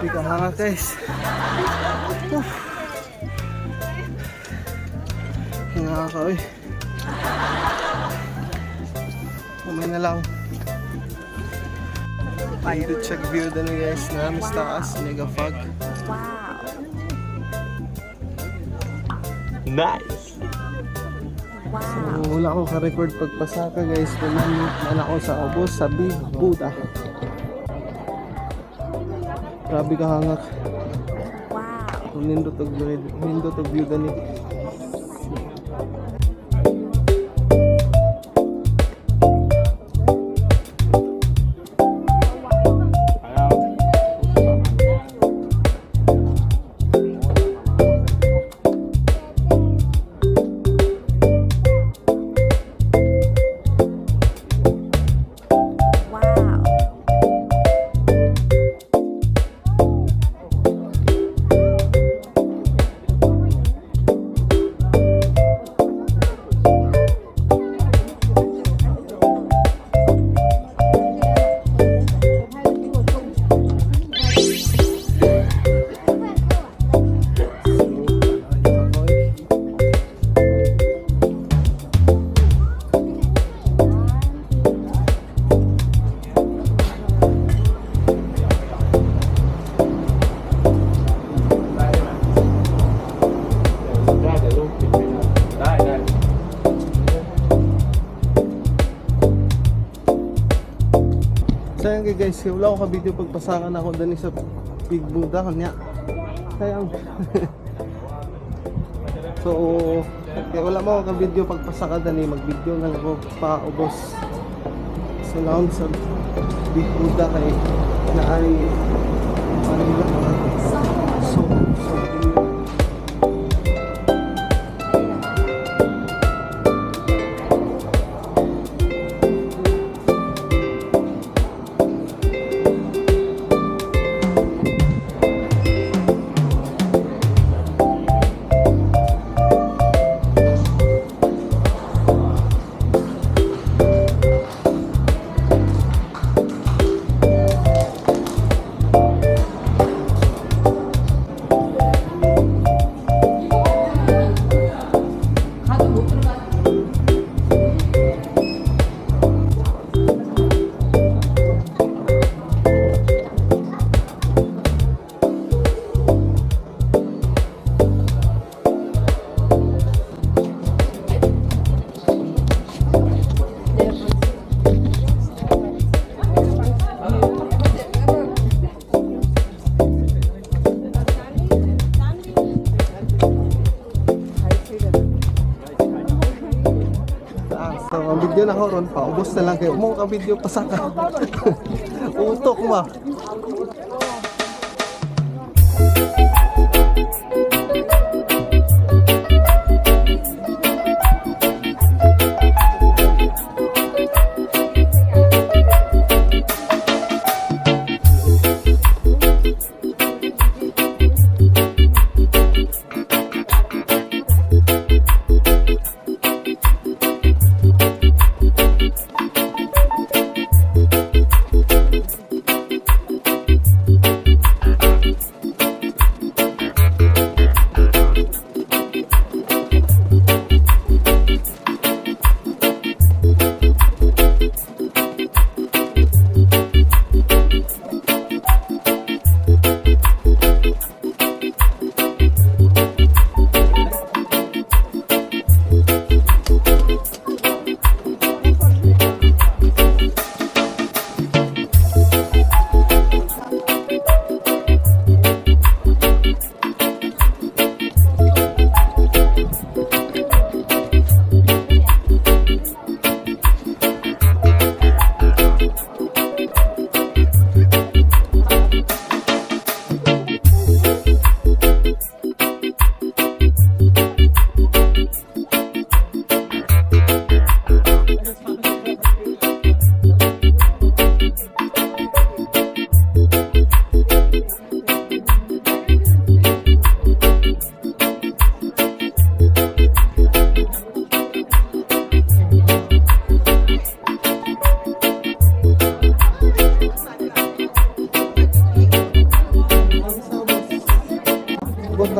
Di ka hanga, guys. Uf. Hinga ka, oy. Umay na lang. Dito check view din, guys, na mas taas, mega fog. Wow. Nice. Wow. So, wala ko ka-record pagpasaka, guys. Wala na ako sa ubos sa Big Buddha. Grabe ka hangak. Wow. Nindot og view dani. Wow. ได้แต่รูปปิดไม่ได้ได้ได้ Sayang kay guys, wala ko ka-video pagpasakan ako dani sa Big Buddha kanya. Sayang. So, kaya wala mo ako ka-video pagpasaka dani, mag-video na lang ako paubos. So, naon sa Big Buddha kay na ay ano nila so. Ah, so ang video na ko ron, paubos na lang kayo. Mo ka video pasaka. Utok ma.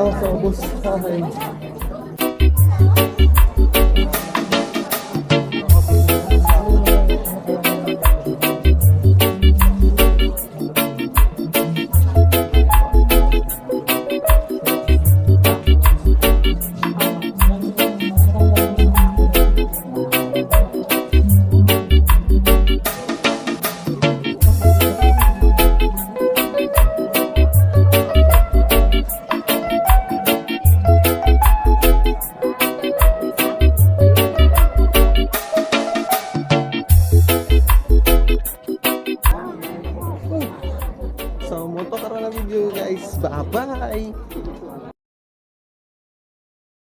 Tanaw sa ubos. Ay.